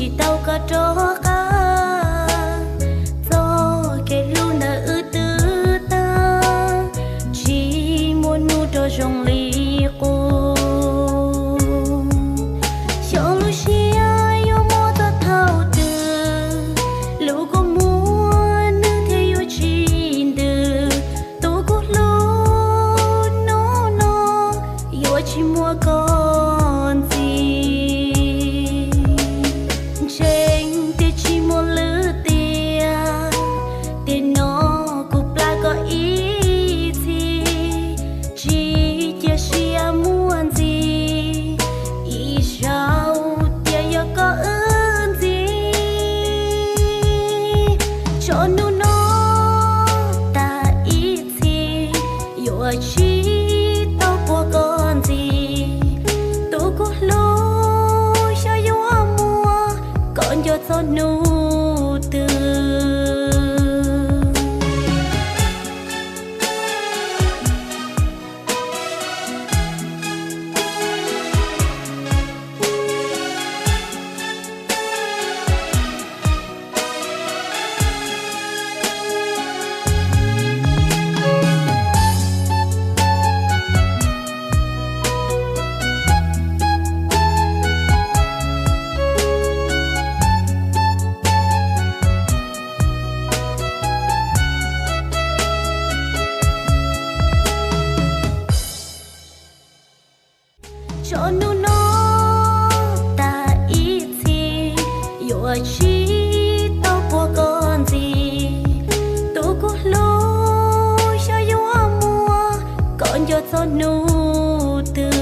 tsis tau koj rov qab, txoj kev hlub ntawm wb twb tag, tsis muaj hnub rov zoo li qub. Xyov lub siab yuav muaj txog thaum twg, lub kua muag nws thiaj yuav tsis ntws. Tus kuv hlub, hnub no yuav tsis muaj koj ntxiv. Ntseeg tias tsis muaj lwm tiam, tiam no kuv plab koj ib txhis, tsis cia siab muaj ntxiv, ib zaug tias yog koj wb ntxiv. Tso hnub no tas ib txhis, yuav tsis tau puag koj ntxiv. Tus kuv hlub, xyov yuav muaj koj nco txog hnub twg. Tso hnub no tas ib txhis, yuav tsis tau puag koj ntxiv. Tus kuv hlub, xyov yuav muaj koj nco txog hnub twg.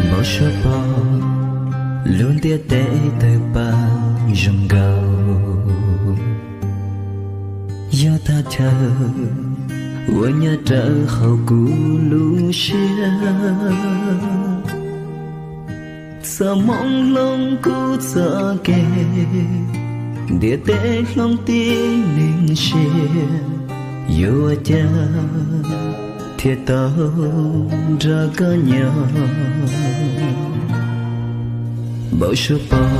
Npau suav pom lub ntiaj teb tawg pam zoo nkaus, yog thaj chaw uas nyob rawv hauv kuv lub siab. Txoj hmoov hloov kuv txoj kev, ntiaj teb hloov tib neeg siab, yuav ua cas thiaj tau nrog koj nyob. Npau suav pom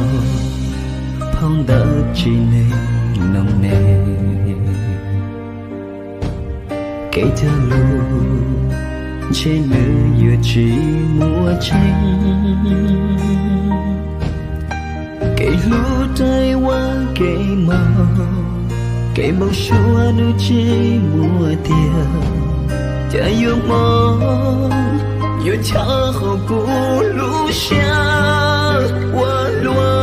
phau ntawv tsis neeg noo ne, kev cog lus ntshe nws yuav tsis muaj tseeb. Kev hlub raws ua kev mob, kev npau suav nws tsis muaj tiag. Cas yuav mob yuav chaw hauv kuv lub siab ua luaj.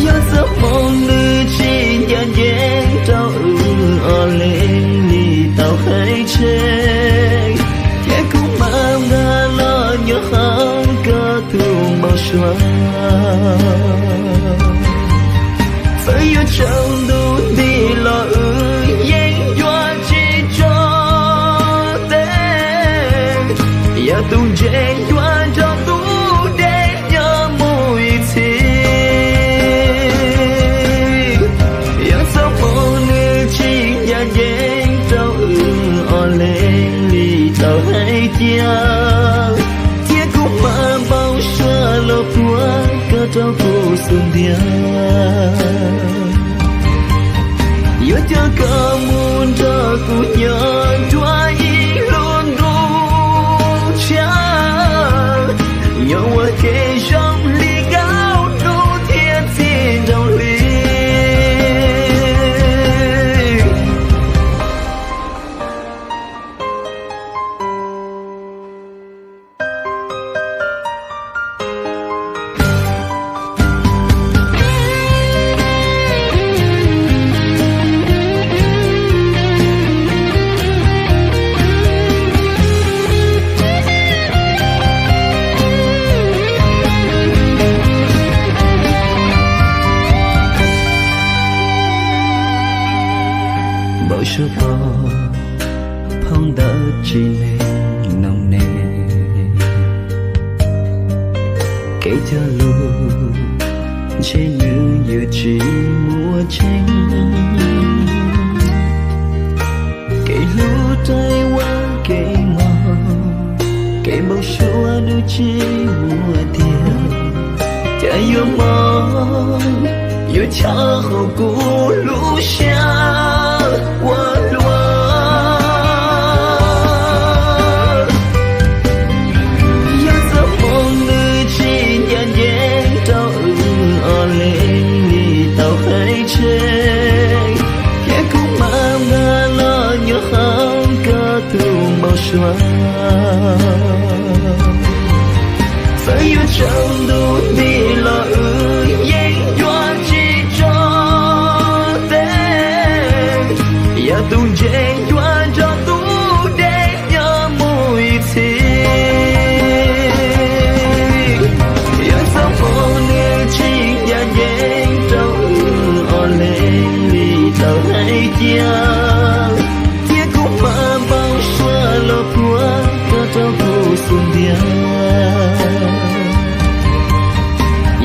Yog txoj hmoov nws tsis ncaj ncees rau wb ob leeg li tau hais tseg, thiab kuv mam nqa los nyob hauv koj tus npau suav. Txawm yuav tsaus ntuj nti los wb yeej yuav tsis tso tes, yog tus ntse yuav nrog tus deb nyob mus ib txhis. Yog txoj hmoov nws tsis ncaj ncees rau wb ob leeg li tau hais tias, thiab kuv mam npau suav los puag koj rau kuv xub ntiag. Yuav coj koj mus nrog kuv nyob dua ib lub ntuj tshiab, nyob ua ke zoo li nkaus hnub thiab txiv nraug hli. Npau suav pom phau ntawv tsis neeg noog ne, kev cog lus ntshe nws yuav tsis muaj tseeb. Kev hlub raws ua kev mob, kev npau suav nws tsis muaj tiag. Cas yuav mob yuav tshaj hauv kuv lub siab ua luaj. Yog txoj hmoov nws tsis ncaj ncees rau wb, ob leeg li tau hais tseg, thiab kuv mam npaj los nyob hauv koj tus npau suav. Txawm yuav tsaus ntuj nti los wb yeej yuav tsis tso tes, yog tus ntse yuav nrog tus deb nyob mus ib txhis. Yog txoj hmoov nws tsis ncaj ncees rau wb, ob leeg li tau hais cia, thiab kuv mam npau suav los puag koj rau kuv xub ntiag.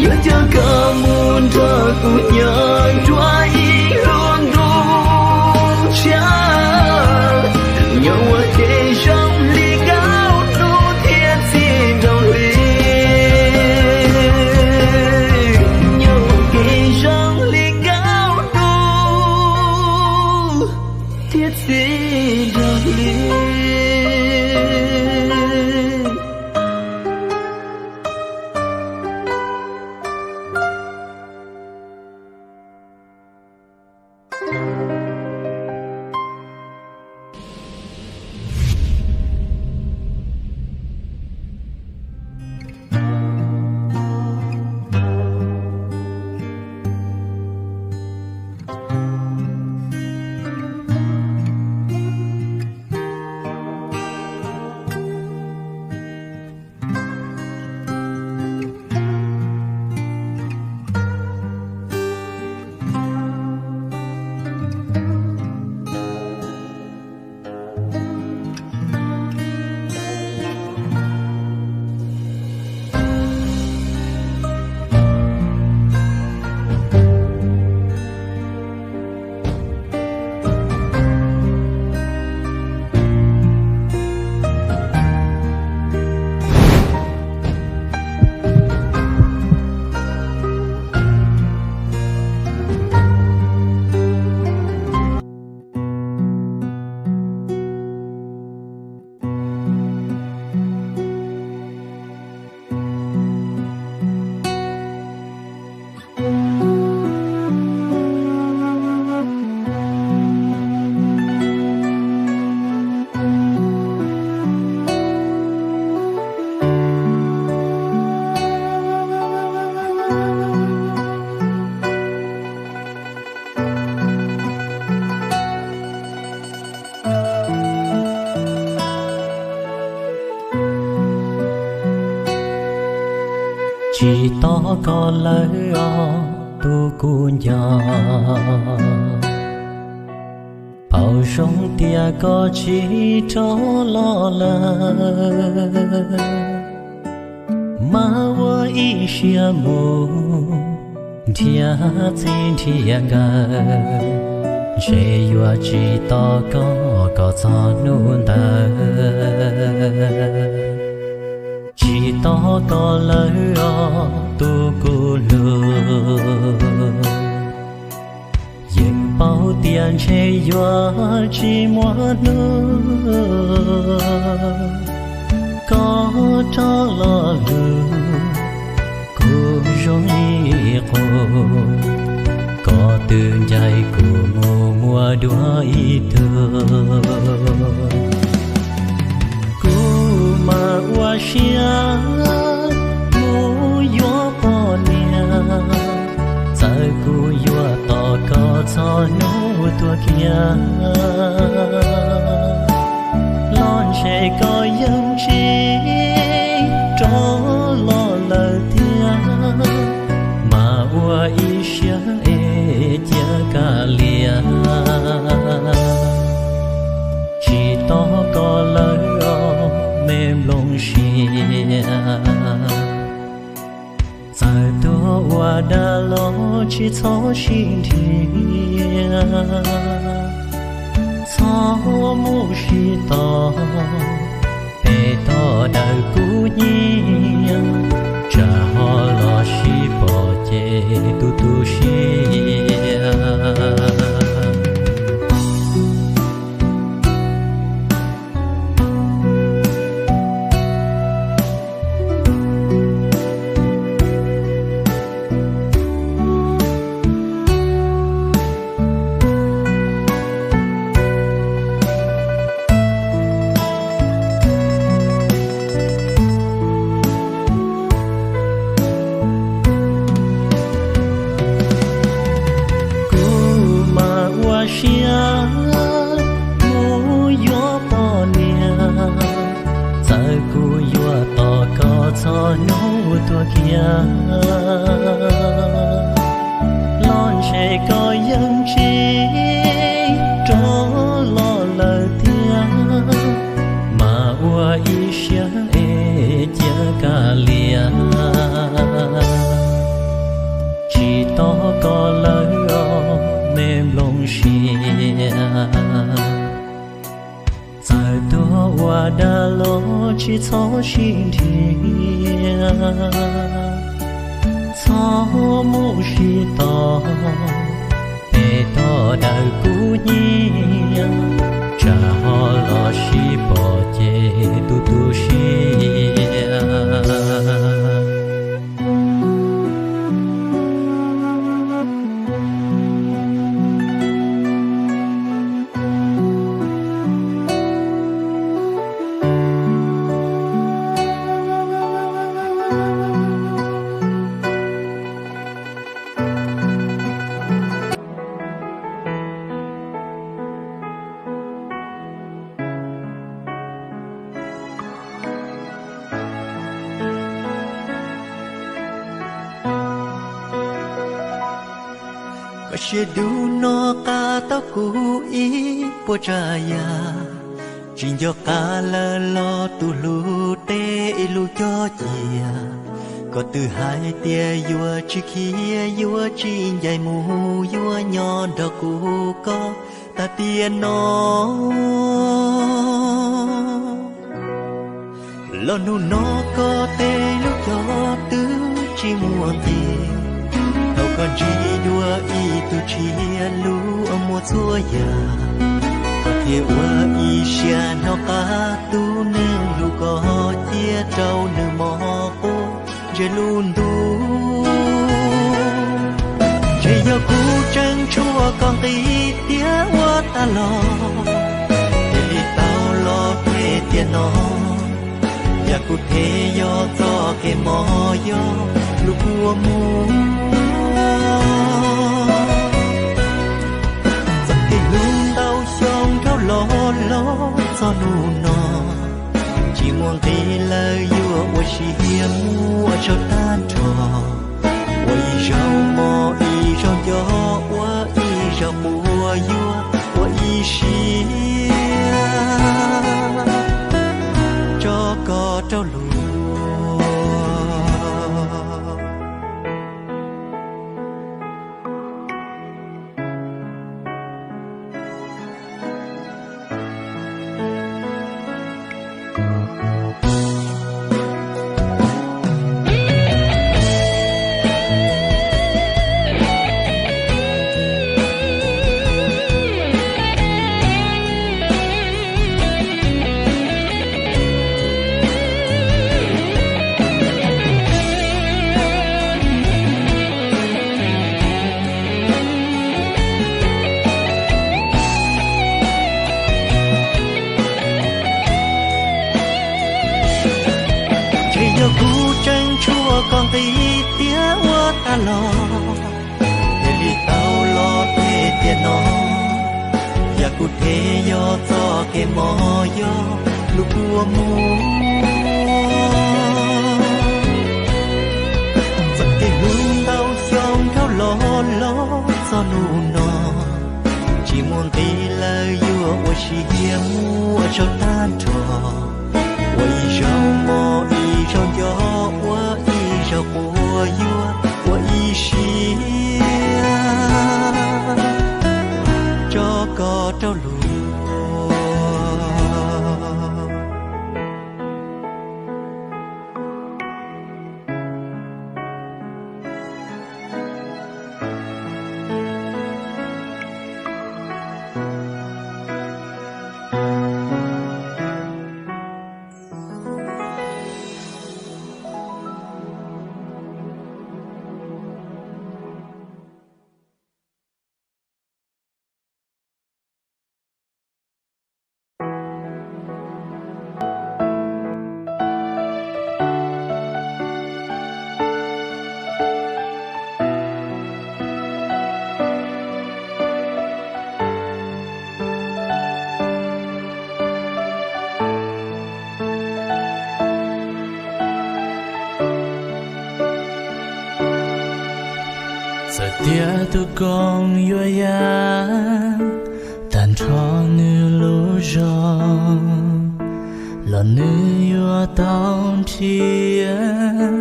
Yuav coj koj mus nrog kuv nyob dua ib lub ntuj tshiab, nyob ua ke zoo li nkauj hnub thiab txiv nraug hli, nyob ua ke zoo li nkauj hnub thiab txiv nraug hli. Tsis tos koj lawm os tus kuv nco, paub zoo tias koj tsis rov los lawm. Mas ua ib siab mus nrhiav txij nrhiav nkawm, ntshe yuav tsis tos koj kom txog hnub ntawd. Tsis tos koj lawm os tus kuv hlub, yeej paub tias ntshe yuav tsis muaj hnub koj rov los lug. Kuv zoo li qub, koj twb ncaim kuv mus muaj dua ib tug. Kuv mas ua siab mus yuav poj niam, txawm kuv yuav tos koj txog hnub tuag kiag los ntshe koj yeej tsis rov los lawm tiag. Mas ua ib siab es cia kav liam. Tos koj lawm os me nplooj siab, txawm tuag ua dab los tsis txhob sib nrhiav, txhob mus sib tos, pem toj daws kub hnyiab, tsam ho los sib pom ces tu tu siab. Kuv mas ua siab mus yuav poj niam, txawm kuv yuav tos koj txog hnub tuag kiag, los ntshe koj yeej tsis rov los lawm tiag. Mas ua ib siab es cia kav liam, tsis tos koj lawm os me nplooj siab. Txawm tuag ua dab los tsis txhob sib nrhiav, txhob mus sib tos, pem toj daws kub hnyiab, tsam ho los sib pom ces tu tu siab. Koj siab dub no qab tau kuv ib puas tsav yam, tsis nco qab lawm los tus hlub teb ib lub cog cia. Koj twb hais tias yuav tsis khiav yuav tsis ncaim mus yuav nyob nrog kuv koj tag tiam no. Los hnub no koj teb lub cog twb tsis muaj nqis, thaum koj ntsib dua ib tug tshiab lub muaj txhua yam, koj thiaj ua ib siab hnov qab tus neeg hlub koj cia rau nws mob quav ntsej lub ntuj. Ntshe yog kuv tseem tshuav koj nqis tiag ua tag los, thiaj li tau los pem tiam no. Yam kuv them yog txoj kev mob yog lub kua muag. Txoj kev hlub ntau xyoo dhau los los txog hnub no, tsis muaj nqis lawm yuav ua siab muaj tsho tag nrho. Ua ib zaug mob ib zaug nco, ua ib zaug quaj yuav ua ib siab tso koj rau luag. Ntshe yog kuv tseem tshuav koj nqis tiag ua tag los, thiaj li tau los pem tiam no. Yam kuv them yog txoj kev mob yog lub kua muag. Txoj kev hlub ntau xyoo dhau los los txog hnub no, tsis muaj nqis lawm yuav Ua si hiam muaj tsaug tag nrho, ua ib zaug mob ib zaug nco, ua ib zaug quas yuav ua ib siab tso koj rau luag. Txawm tias tus koob yuav yaj tag nrho nws lub zog, los nws yuav tau nrhiav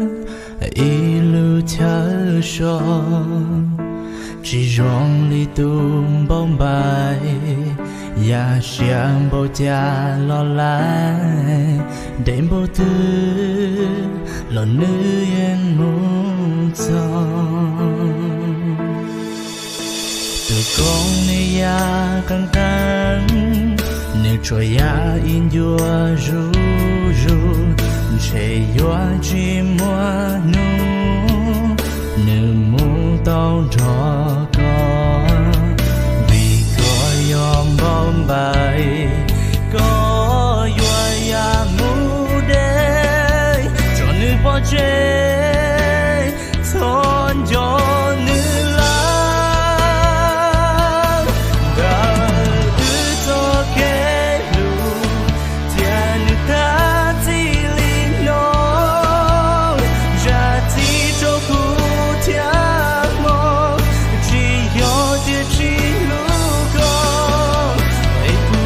ib lub chaw so tsis zoo li tus npauj npaim, yaj siab npaum cas los laij ntev npaum twg los nws yeej mus txog. Tus koob nws yaj qees qees, nws tsuas yaj ib ncua zuj zus, ntshe yuav tsis muaj hnub nws mus tau nrog koj, vim koj yog npauj npaim, koj yuav yaj mus deb, tso nws pov tseg, txhob nco nws lawm. Ntawm wb txoj kev hlub thiab nws tag txij li no, zam txim rau kuv thiab hmo, tsis yog tias tsis hlub koj, es kuv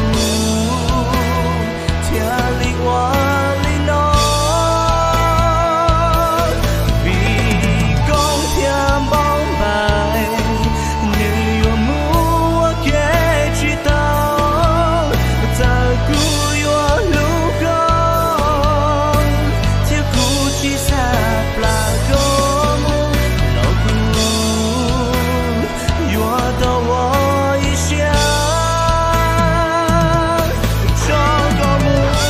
thiaj li ua li no. Vim koob thiab npauj npaim, nws yuav mus ua ke tsis tau, txawm kuv yuav hlub koj thiab kuv tsis xav plam koj mus los kuv yuav tau ua ib siab tso koj mus.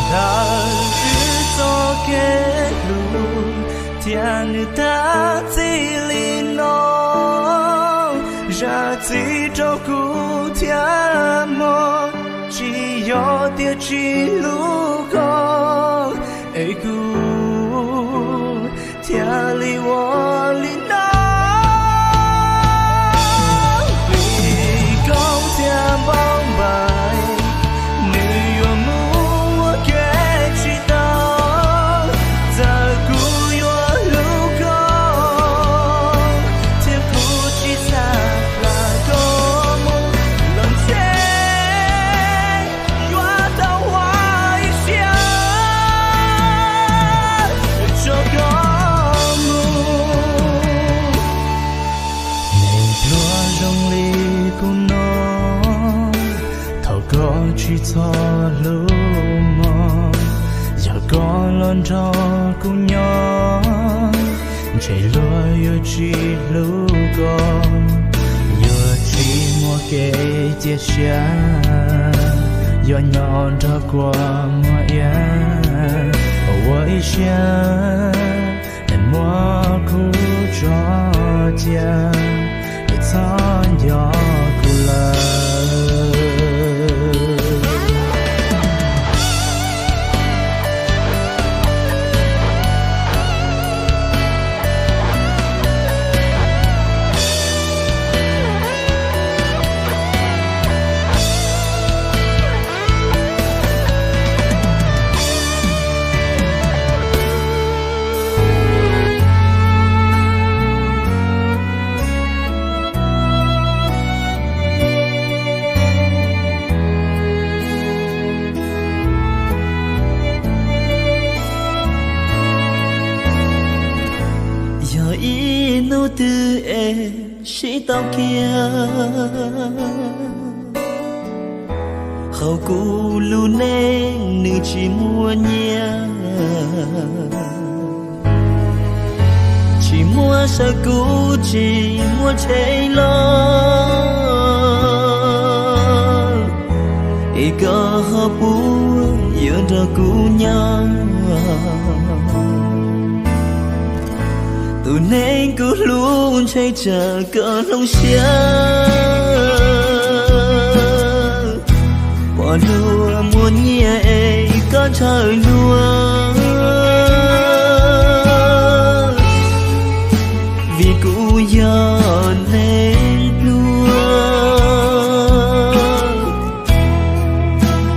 Ntawm wb txoj kev hlub thiab nws tag txij li no, zam txim rau kuv thiab hmo, tsis yog tias tsis hlub koj, es kuv thiaj li ua li no. Vim koob thiab npauj npaim, nws yuav mus ua ke tsis tau, txawm kuv yuav hlub koj thiab kuv tsis xav plam koj mus los ntshe yuav tau ua ib siab tso koj mus. Neeg pluag zoo li kuv no, thaum koj tsis txhob hlub mog, yog koj los nrog kuv nyob, ntshe luag yuav tsis hlub koj, yuav tsis muaj kev cia siab, yuav nyob nrog kua muag iab, ua ib siab es muab kuv tso cia, es txhob nco kuv lawm. sib tau kiag. Hauv kuv lub neej nws tsis muaj nyiaj, tsis muaj sawv kuv tsis muaj tsheb los, es koj ho puas yuav nrog kuv nyob? Tus neeg kuv hlub ntshe tsam koj hloov siab, pom luag muaj nyiaj es koj ntshaw luag, vim kuv yog neeg pluag.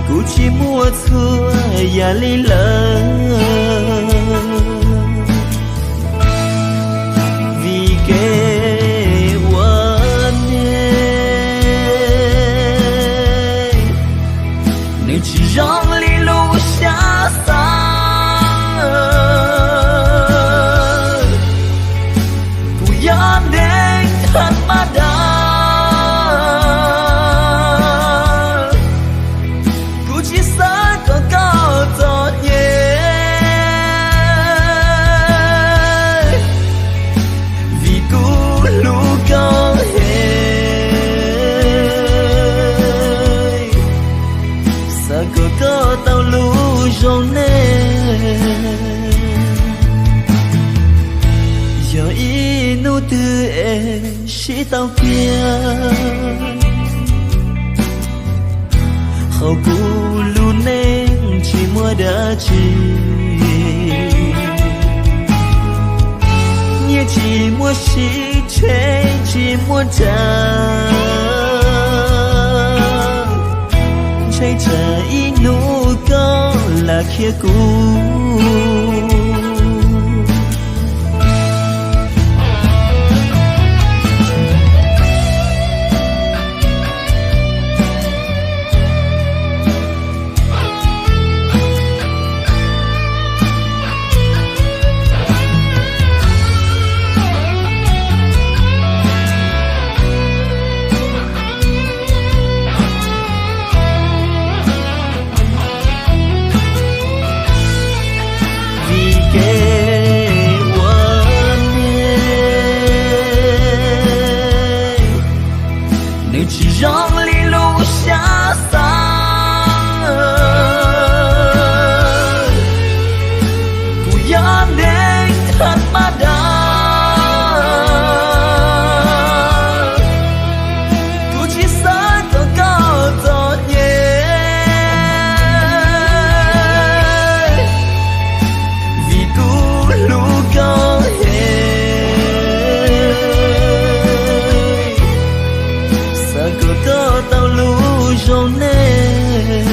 Kuv tsis muaj txhua yam li lawm, vim kev ua neeg nws tsis zoo li lub siab xav. Kuv yog neeg thas mas das, kuv tsis xav kom koj txom nyem, vim kuv hlub koj heev, xav kom koj tau lub zoo neej. Yog ib hnub twg es sib tau kiag, hauv kuv lub neej tsis muaj dab tsi, nyiaj tsis muaj siv, tsheb tsis muaj tsav, ntshe tsam ib hnub koj lam khiav kuv. Vim kev ua neeg nws tsis zoo li lub siab xav. Kuv yog neeg thas mas das, kuv tsis xav kom koj txom nyem, vim kuv hlub koj heev, xav kom koj tau lub zoo neej.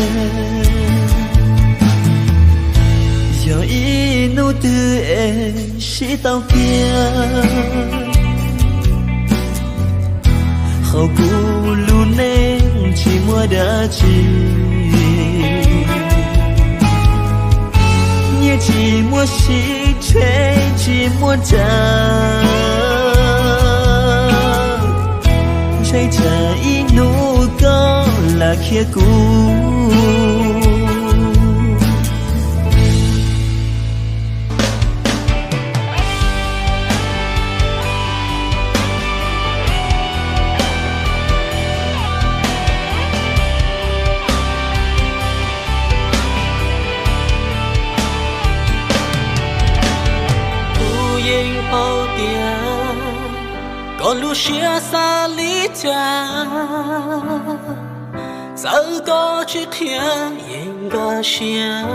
Yog ib hnub twg es sib tau kiag, hauv kuv lub neej tsis muaj dab tsi, nyiaj tsis muaj siv, tsheb tsis muaj tsav, ntshe tsam ib hnub koj lam khiav kuv. Kuv yeej paub tias koj lub siab xav li cas, txawm koj tsis qhia yeej nkag siab.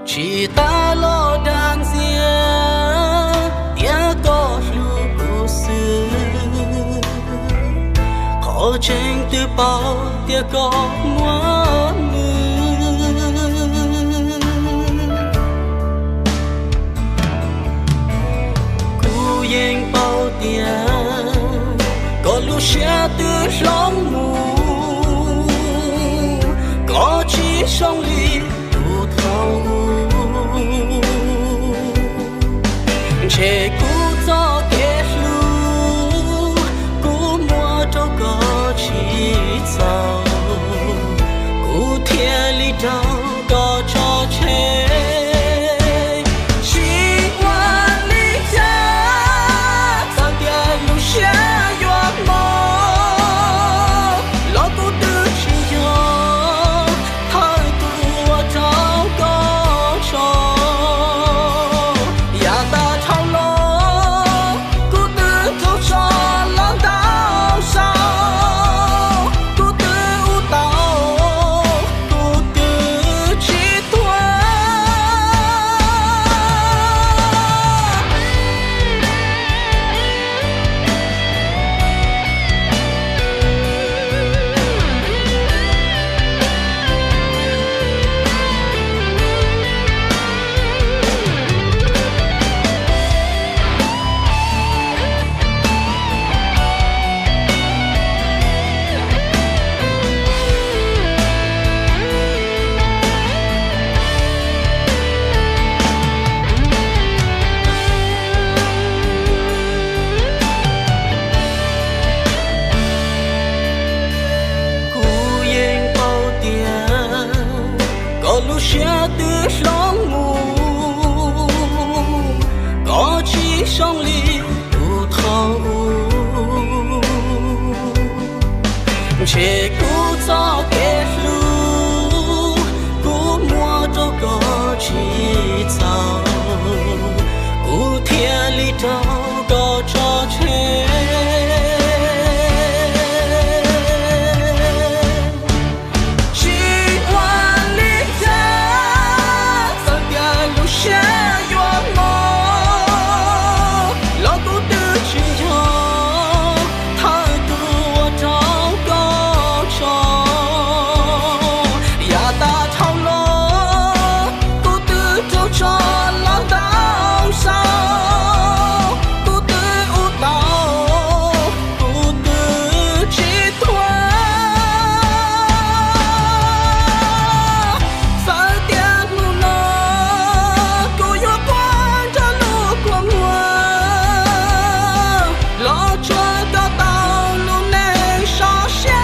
Tsis tas los dag ntxias tias koj hlub kuv xwb, qhov tseeb twb paub tias koj muaj nws. Kuv yeej paub tias koj lub siab twb hloov mus, koj tsis zoo li tus thaum ub. Ntshe kuv txoj kev rau koj tsis txaus, kuv thiaj li raug koj tso tseg. Tsis ua li cas, txawm tias lub siab yuav mob los kuv twb tsis yog thawj tus uas raug koj tso. Yav tag dhau los kuv twb raug tso los ntau zaus, kuv twb ua tau, kuv twb tsis thuam. Kuv yeej paub tias koj lub siab twb hloov mus, koj tsis zoo li tus thaum ub. Ntshe kuv txoj kev hlub kuv muab rau koj tsis txaus, kuv thiaj li raug koj tso tseg. Tsis ua li cas, txawm tias lub siab yuav mob los kuv twb tsis yog thawj tus uas raug koj tso. Yav tag dhau los kuv twb raug tso los ntau zaus, kuv twb ua tau, kuv twb tsis thuam. Txawm tias hnub no kuv yuav quaj nrog lub kua muag los tsuav koj tau lub neej so siab.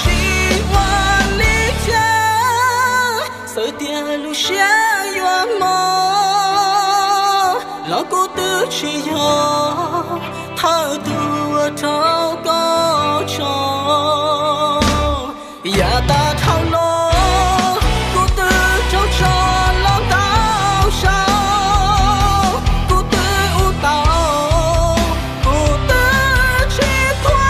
Tsis ua li cas, txawm tias lub siab yuav mob los kuv twb tsis yog thawj tus uas raug koj tso. Yav tag dhau los kuv twb raug tso los ntau zaus, kuv twb ua tau, kuv twb tsis thuam.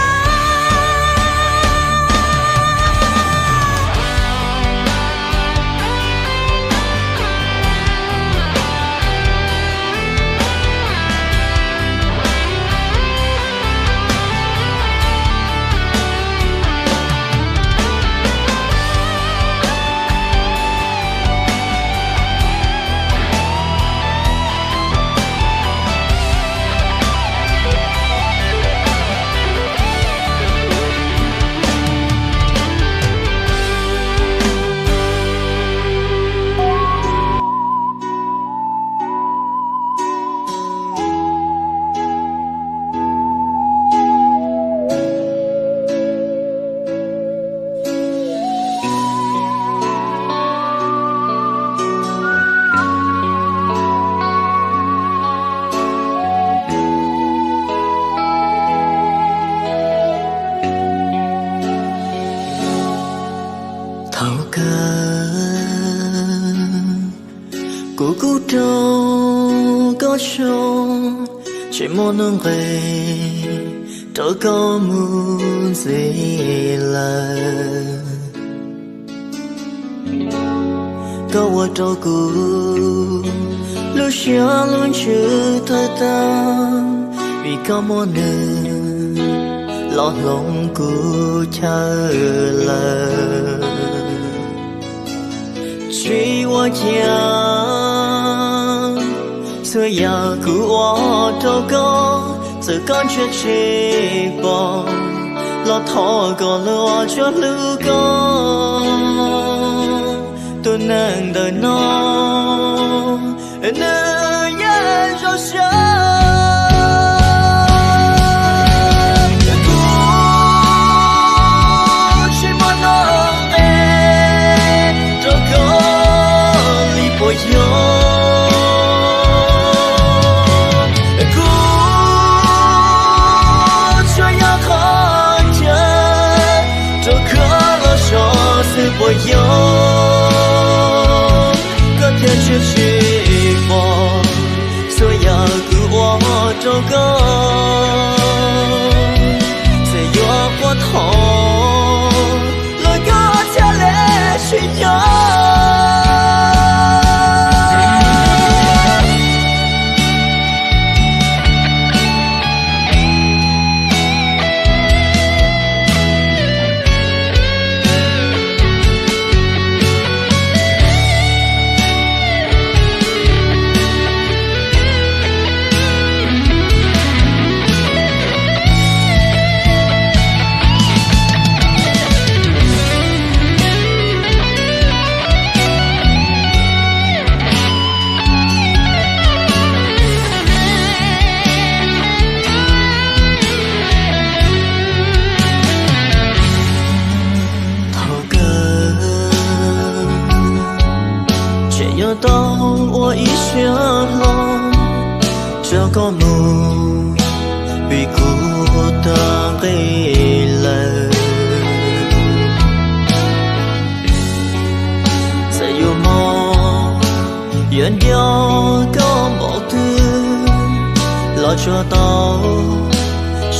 Thaum kawg kuv kuj raug koj tso, tsis muaj nuj nqis rau koj mus ntxiv lawm. Koj ua rau kuv lub siab lub ntsws tawg tag, vim koj muaj nws los hloov kuv chaw lawm. Tsis ua cas, txhua yam kuv ua rau koj, txawm koj ntsia tsis pom, los thov koj lub tsuas hlub koj. Tus neeg ntawm no nws yeej zoo siab.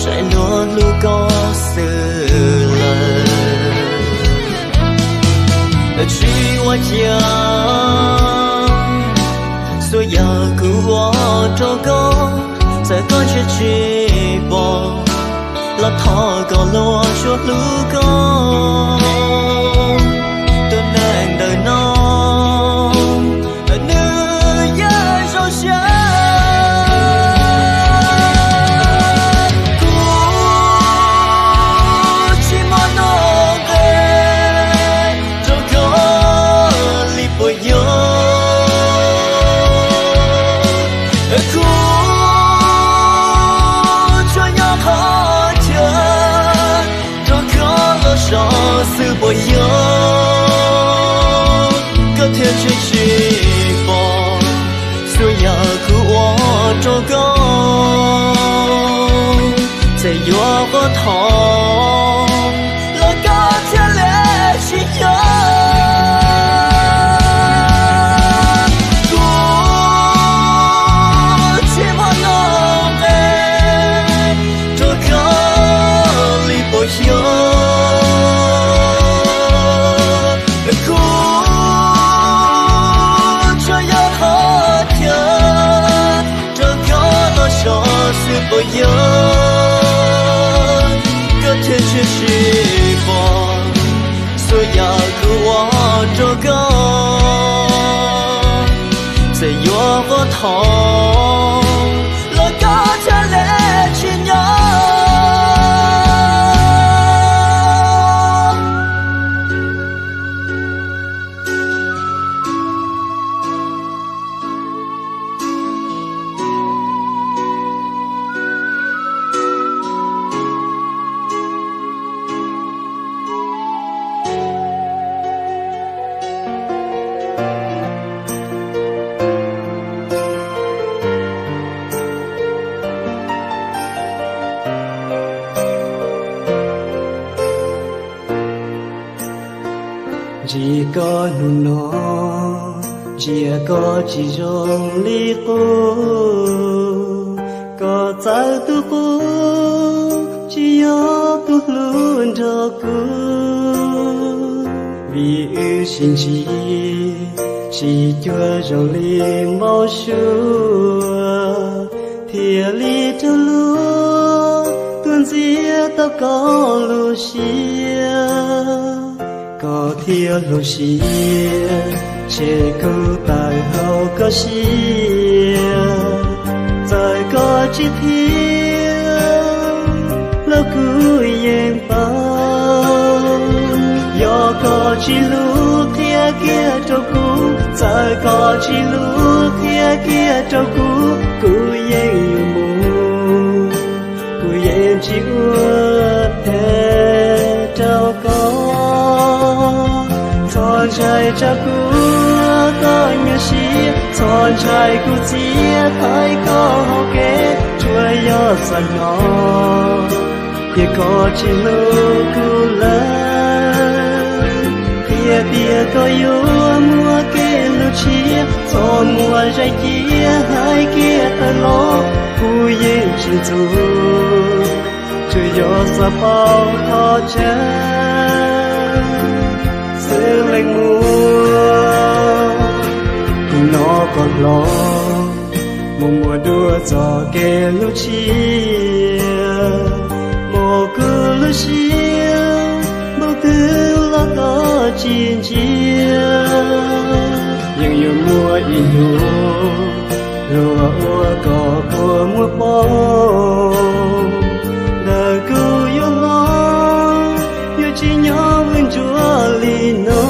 Tseem yuav hlub koj xwb lawm, tsis ua cas. Txhua yam kuv ua rau koj, txawm koj ntsia tsis pom, los thov koj los suav hlub koj. Tus neeg ntawm no, nws yeej zoo siab. Kuv tsis muaj nuj nqis rau koj li puas yog. Kuv tsuas nyob qhov chaw rau koj los so xwb puas yog, koj thiaj tseem tsis pom. Txhua yam kuv ua rau koj, txawm yuav qhuav thov los koj thiaj li tsis nyob. Kuv tsis muaj nuj nqis rau koj li puas yog. Kuv tsuas yog qhov chaw rau koj los so xwb puas yog, koj thiaj tseem tsis pom. Txhua yam kuv ua rau koj, txawm yuav qhuav thov los koj thiaj li tsis nyob. Ntsib koj hnub no, ntsia koj tsis zoo li qub. Koj txawv tus qub, tsis yog tus hlub nrog kuv. Vim wb sib ntsib, tsis cuag zoo li npau suav, thiaj li raug luag tuaj ntxias tau koj lub siab. Koj thiaj hloov siab, ces kuv tawm hauv koj siab. Txawm koj tsis qhia, los kuv yeej paub. Yog koj tsis hlub qhia kiag rau kuv, txawm koj tsis hlub qhia kiag rau kuv, kuv yeej yuav mus, kuv yeej tsis ua phem rau koj. Txhob ntshai tsam kuv koj nyuaj siab, txhob ntshai kuv txiav thaij koj hauv kev, tsuas yog xav hnov tias koj tsis hlub kuv lawm. Qhia tias koj yuav muaj kev hlub tshiab, txhob muaj zais cia hais kiag tawm los, kuv yeej tsis ntxub, tsuas yog xav paub qhov tseeb xwb leej muam. Hnub no koj los mus muaj dua txoj kev hlub tshiab, muaj kuv lub siab npaum twg los koj tsis ntsia. Yeej yuav muaj ib hnub luag ua kom kua muag poob, ntawm kuv yuav hlob, yuav tsis nyob vwm nruas li no.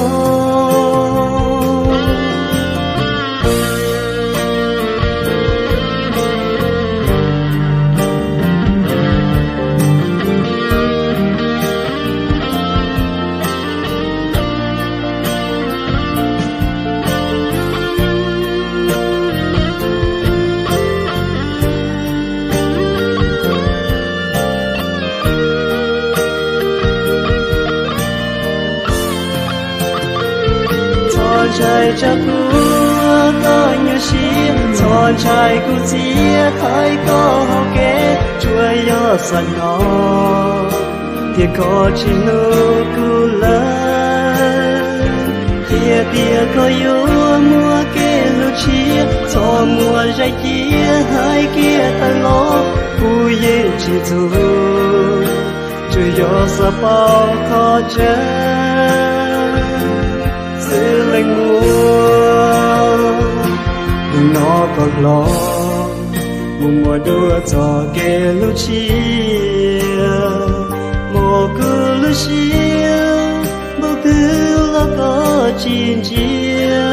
Txhob ntshai tsam kuv koj nyuaj siab, txhob ntshai kuv txiav thaij koj hauv kev, tsuas Yog xav hnov thiab koj tsis hlub kuv lawm, qhia tias koj yuav muaj kev hlub tshiab, txhob muaj zaj cia hais kiag tawm los, kuv yeej tsis ntxub, tsuas yog xav paub qhov tseeb xwb leej muam. Hnub no koj hlob, mus muaj dua txoj kev hlub tshiab, muab kuv lub siab npuab twg los koj tsis ntsia.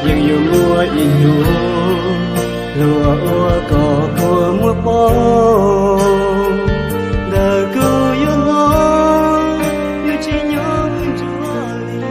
Yeej yuav muaj ib hnub hluas uas koj puas muab poob, ntawm kuv yuav hlob, yuav tsis nyob ntsuag li.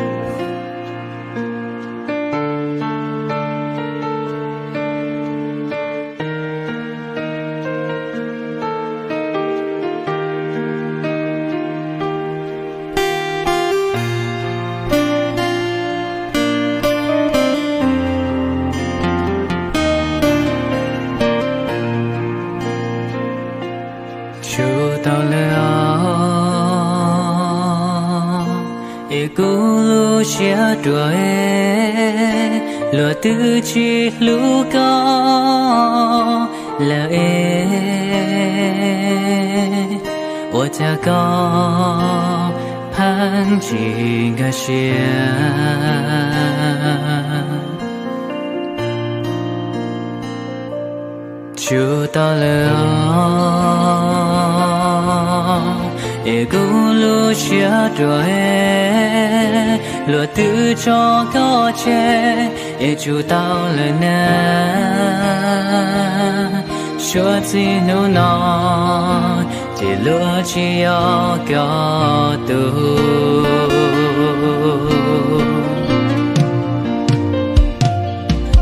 Tshua tau lawm os, es kuv lub siab ruam es, luag twb tsis hlub koj lawm es, ua cas koj pheej tsis nkag siab. Tshua tau lawm os, es kuv lub siab ruam es, luag twb tso koj tseg es tsum tau lawm na. Suav txij hnub no ces luag tsis yog koj tug.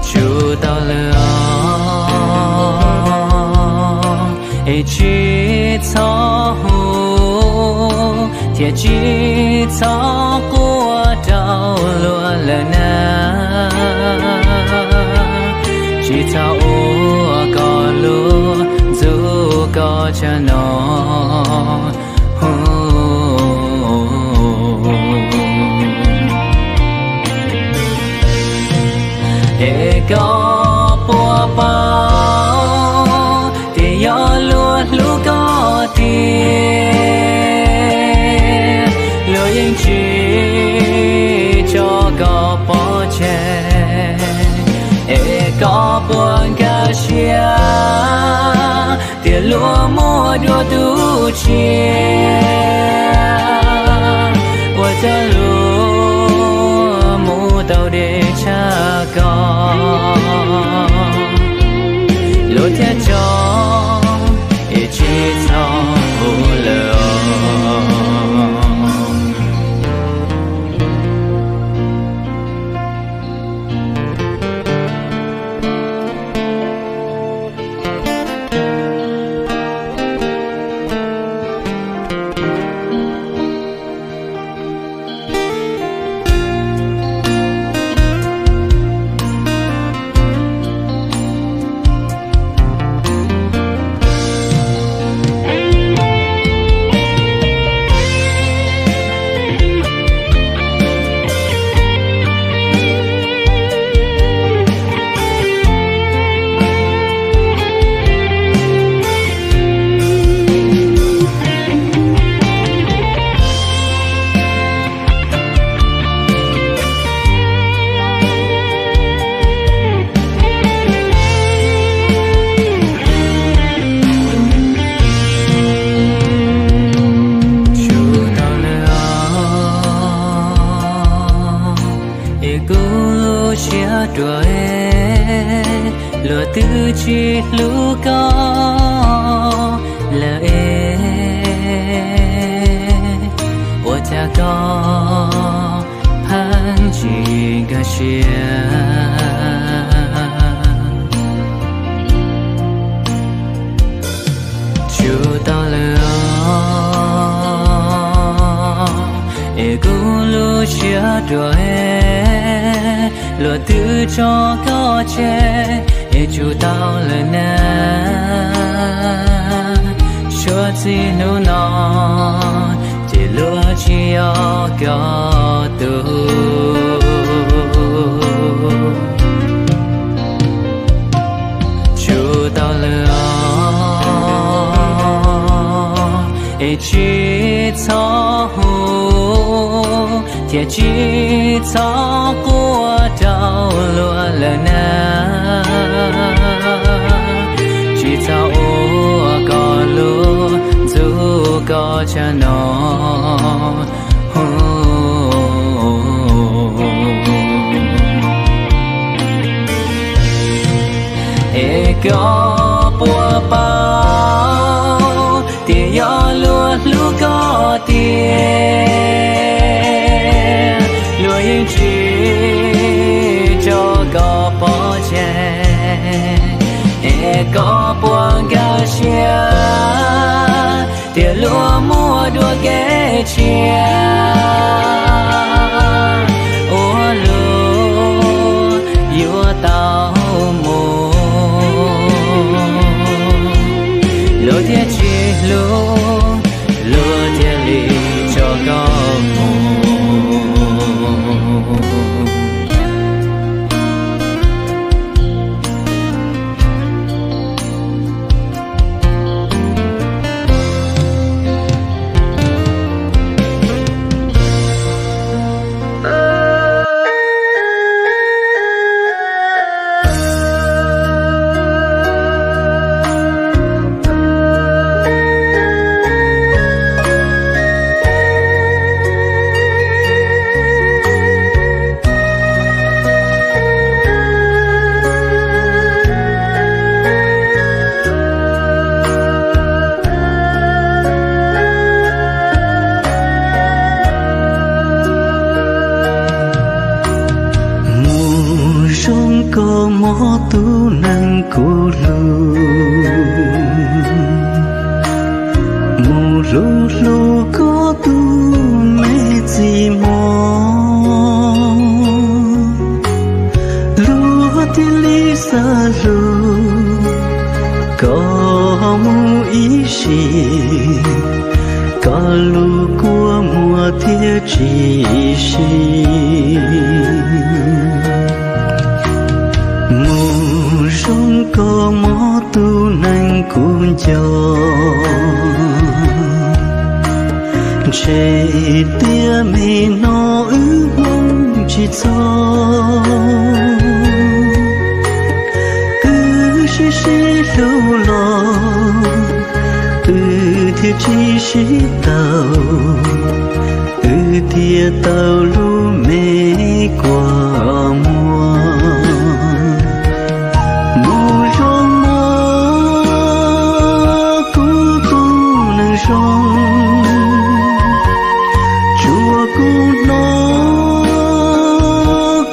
Tsum tau lawm os, es tsis txhob hu thiab tsis txhob quaj rau luag lawm na. Tsis txhob ua koj lub ntxub koj tsam no. Es koj puas paub tias yog luag hlub koj tiag, luag yeej tsis tso koj pov tseg. Es koj puas nkag siab tias luag muaj dua tus tshiab, ua cas luag mus tau deb tshaj koj, luag thiaj tso es tsis txhob hu lawm. Tsum tau lawm os, es kuv lub siab ruam es, luag twb tsis hlub koj lawm es, ua cas koj pheej tsis nkag siab. Tsum tau lawm os, es kuv lub siab ruam es, luag twb tso koj tseg es tsum tau lawm na. Txij hnub no ces luag tsis yog koj tug. Tsum tau lawm os, es tsis txhob hu thiab tsis txhob quaj rau luag lawm na. Tsis txhob ua koj lub ntxub koj tsam no. Es koj puas paub tias yog luag hlub koj tiag, luag yeej tsis tso koj pov tseg. Es koj puas nkag siab tias luag muaj dua kev tshiab, ua luag yuav tau mus, luag thiaj tsis hlub, luag thiaj li tso koj mus. Mus zoo koj mob tus neeg kuv hlub, mus hlub hlub koj tus me txiv mos, luag thiaj li xav hlub koj mus ib sim, koj lub kua muag thiaj tsis sib. Mus zoo koj mob tus neeg kuv nco, ntshe tias me no wb hmoob tsis txog. Wb sib sib hlub los, wb thiaj tsis sib tau, wb thiaj tau lub me kua muag. Mus zoo mob kuv tus neeg zoo, tsuav kuv hnov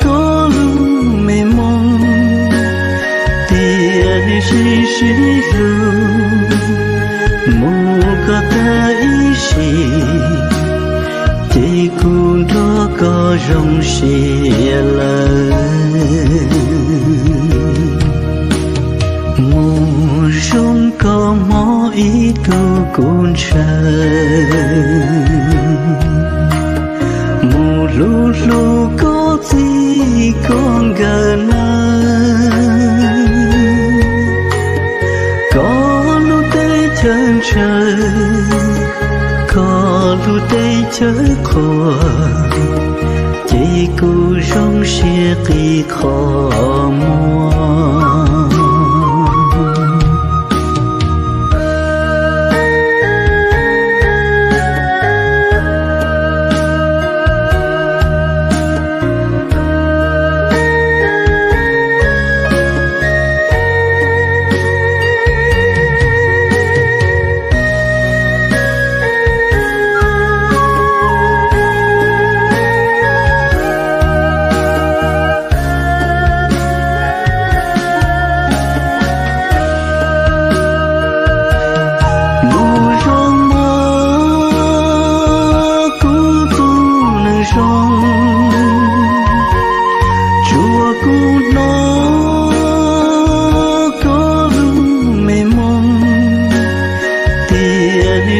koj lub me moog, tias nej sib sib hlub, mus koj tag ib sim, ces kuv nrog koj zoo siab lawm. Mus zoo koj mob ib tug kuv ntshaw, mus hlub hlub koj txij koj nkawm nawb. Koj lub teb chaws ntshaw, koj lub teb chaws qhuas, ces kuv zoo siab qi qhov muag.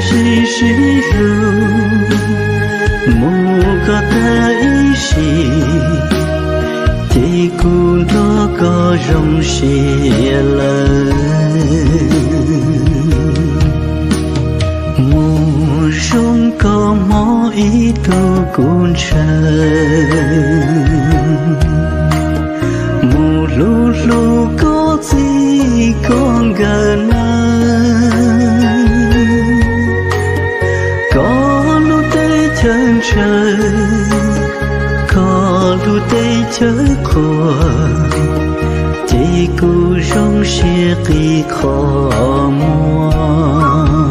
Sib sib hlub mus kom tag ib sim, ces kuv nrog koj zoo siab lawm. Mus zoo koj mob ib tug kuv ntshaw, mus hlub hlub koj txij koj nkawm na, koj lub teb chaws ntshaw, koj lub teb chaws qhuas, ces kuv zoo siab qhib qhov muag.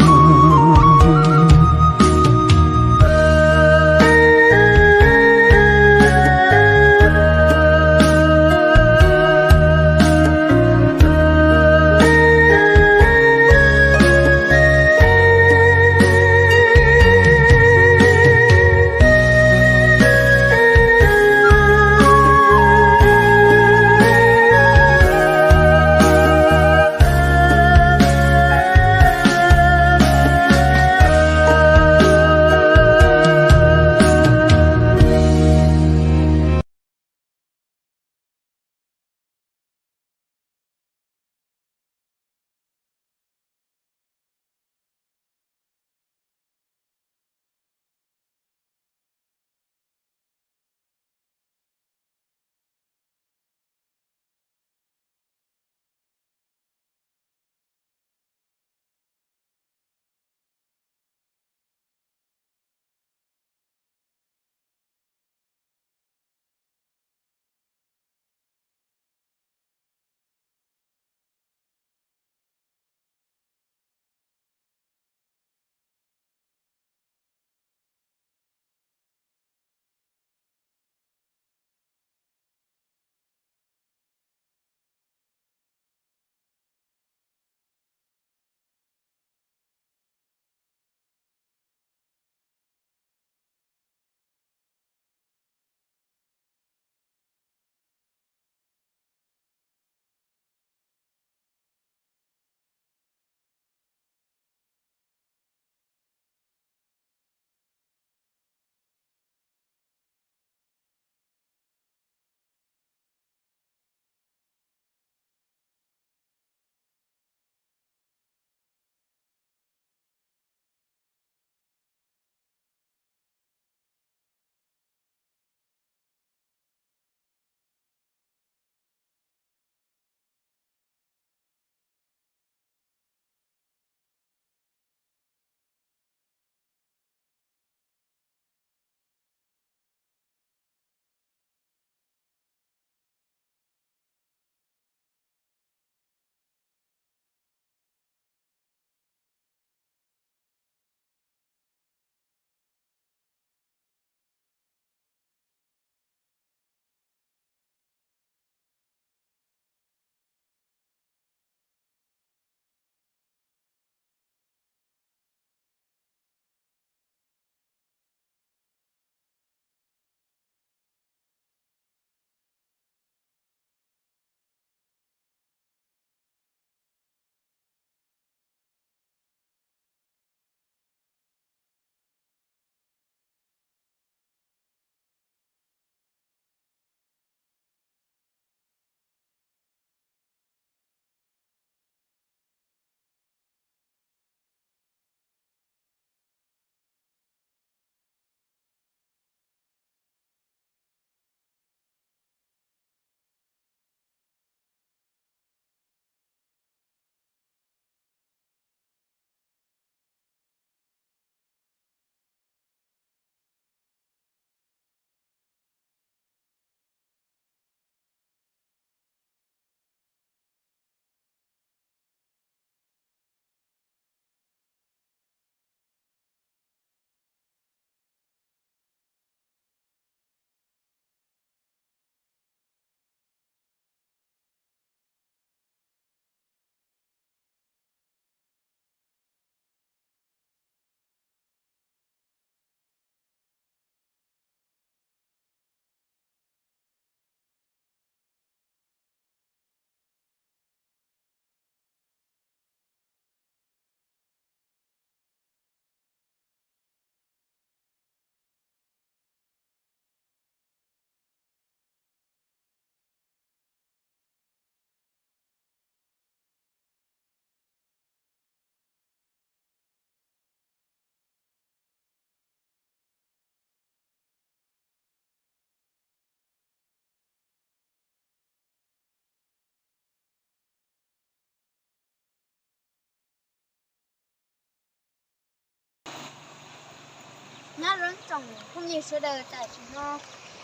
Nyob zoo tsoom phooj ywg sawv daws, tam sim no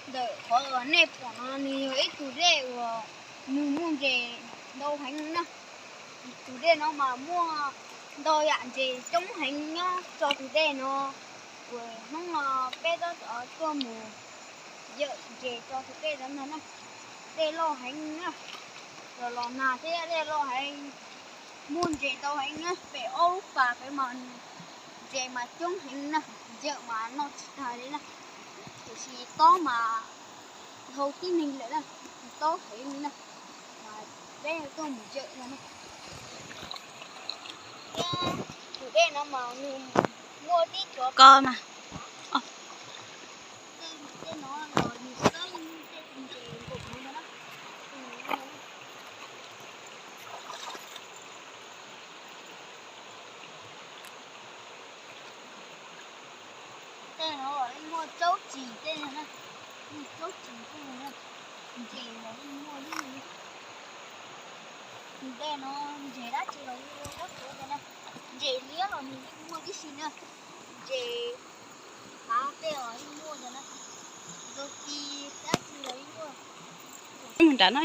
ntawm qhov uas nej pom no nws yog ib tug dej uas nws muaj ntses ntau heev na. Tus dej no mas muaj ntau yam ntses coob heev nyob rau tus dej no, uas hnub no peb tab tom tuaj mus yawm ntses rau tus dej no ntag na. Dej loj heev na, los los nag thiab dej loj heev, muaj ntses ntau heev na. Pem ob lub pas pem mas ntses mas coob heev na, yawm mas noj tsis tag li na. Tiam sis tob mas dhau tib neeg lawm na, tob heev li na, mas peb tuaj mus yawm no na. Thiab tus dej no mas nws muaj tib cov ko mas, tej no los nws xab tej ntses nkaum no na. Tej no los yeej muaj tsaub tsis tej no na, muaj tsaub tsis tej no na, ntses los yeej muaj ib yam li. Tus dej no ntses dab tsi los yeej muaj dab tsi ntag na, ntses liab los nws yeej muaj tib si na, ntses hav tej los yeej muaj ntag na, zoo li dab tsi los yeej muaj. Mus nram no.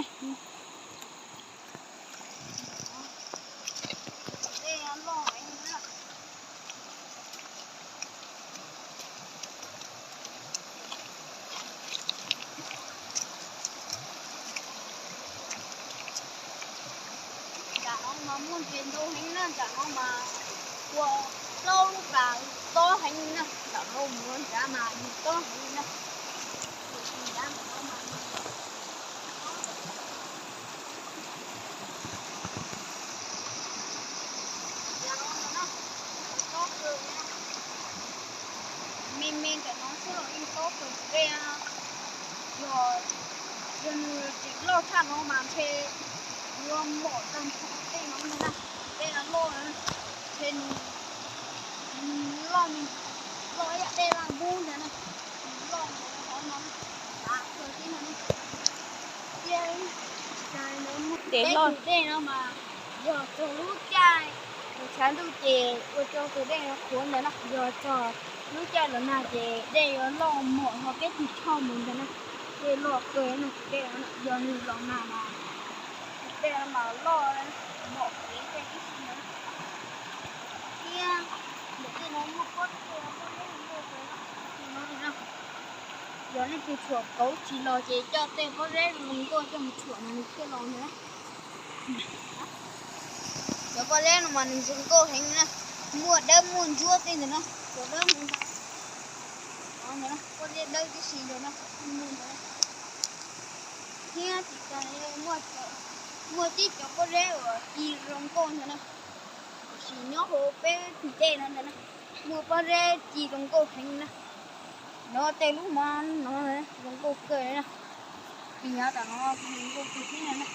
Nram no mas muaj ntses ntau heev na, nram no mas ua plaub lub pas tob heev na, nram no mus nrad mas nws tob heev na. Tiam sis nrad no mas me me ntawm no xwb los yeej tob kawg tus dej. Yog, yog nws tseem loj tshaj no mas ntshe yuav mom tag nrho tej no ntag na. Dej no loj na, ntshe nws loj, loj ib yam dej Vaj Mub ntag na. Nws loj ntawm qhov no, av kawg thiab no. Thiab peb tus dej no mas yog txog lub caij tshav ntuj ces ua rau tus dej no qhuav ntawd na, yog txog lub caij los nag ces dej yuav loj mom ho peb tig choj mus ntag na. Dej loj kawg no, tus dej no yog nws los nag mas tus dej no mas loj mom kev tej tib si ntawd. Thiab ntawm tej no muaj pob tsuas, pob zeb zoo nkauj kawg no. Yog leej twg tshuam kauv tsis los ces coj tej pob zeb zoo nkauj coj mus tshuam mas nws thiaj los ntag na. Cov pob zeb no mas nws zoo nkauj heev na, muaj dawb muaj ntsuab tej ntawd na, cov dawb ntawd, pob zeb dawb tib si ntawd na, muaj ntawd na. Thiab tsis tas muaj tib cov pob zeb uas ci zoo nkauj ntawd na, tiam sis nyob hauv peb tus dej no ntag na, muaj pob zeb ci zoo nkauj heev na. Nov tej lub mov no zoo nkauj kawg na, nyob tom no zoo nkauj kawg thiab na.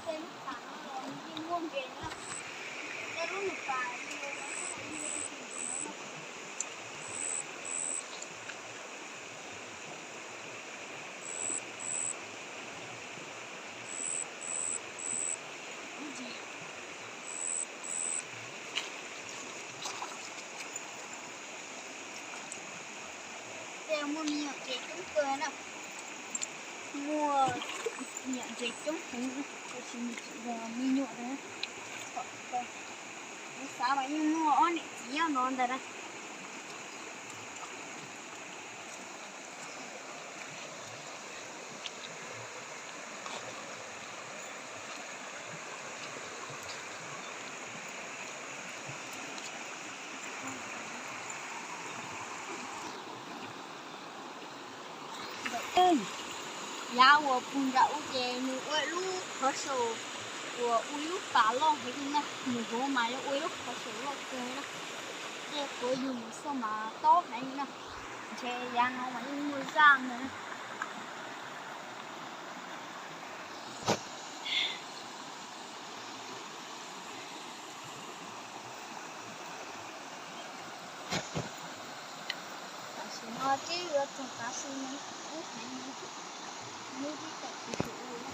Tej lub pas no los nws yeej muaj ntses na, tej lub nws pas Tej muaj me nyuam ntses coob kawg na, muaj me nyuam ntses coob heev, tiam sis nws tseem yog me nyuam na. Kuv xav mas yeej muaj ob niam txiv nyob no ntag na. Yav uas puag nram ub ces nws ua ib lub qhov saum uas ua ib lub pas loj heev na, nws hauv mas yuav ua ib lub qhov saum loj kawg na. Tej qhuav yug mus xwb mas tob heev na, ntshe yav no mas yeej muaj zaj ntag na. Tam sim no twb yuav txog tav su no, ub heev, hnub twb tawm kuv tus ua.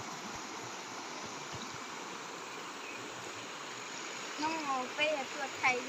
Hnub Peb yog tuaj thaij